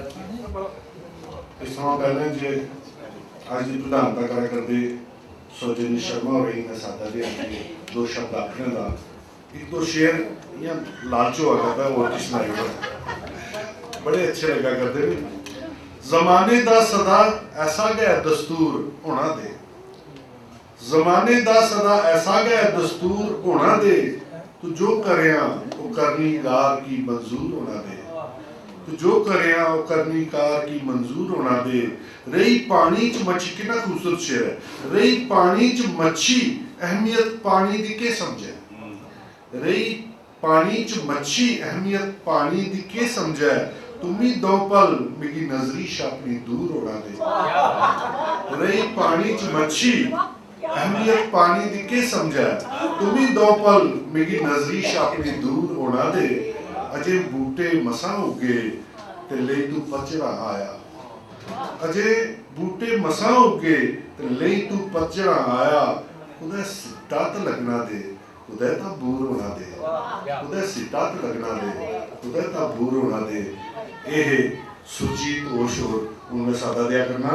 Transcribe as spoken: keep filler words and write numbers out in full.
इस थमां पैह्लें जे अज्ज दी प्रधानता करा करदे सौजन्य शर्मा होरें गी में सादा दे अग्गें दो शब्द आखने दा, इक दो शेर इ'यां लालच होआ करदा, होर किश सनाई ओड़ां। बड़े अच्छे लग्गा करदे न। जमाने दा सदा ऐसा गै दस्तूर होना दे, जमाने दा सदा ऐसा गै दस्तूर होना दे, तू जो करेआं ओह् करनीगार गी मंजूर होना दे, तू जो करेआं ओह् करनीगार गी मंजूर होना दे। रेही पानी च मच्छी, किन्ना खूबसूरत शेर ऐ, रेही पानी च मच्छी, अहमियत पानी दी केह् समझै? रेही पानी च मच्छी, अहमियत पानी दी केह् समझै? तुमी दो पल मिगी नजरी शा अपनी दूर होना दे। रेही पानी च मच्छी, अहमियत पानी दी केह् समझै? तुमी दो पल मिगी नजरी शा अपनी दूर होना दे। अजे बूटे मसां उग्गे ते लेई तू पतझड़ा आया। अजे बूटे मसां उग्गे ते लेई तू पतझड़ा आया। कुदै सिट्टा ते लग्गना दे, कुदै तां बूर होना दे, कुदै सिट्टा ते लग्गना दे, कुदै तां बूर होना दे। एह् हे सुरजीत होश होर। हून में सादा देआ करना।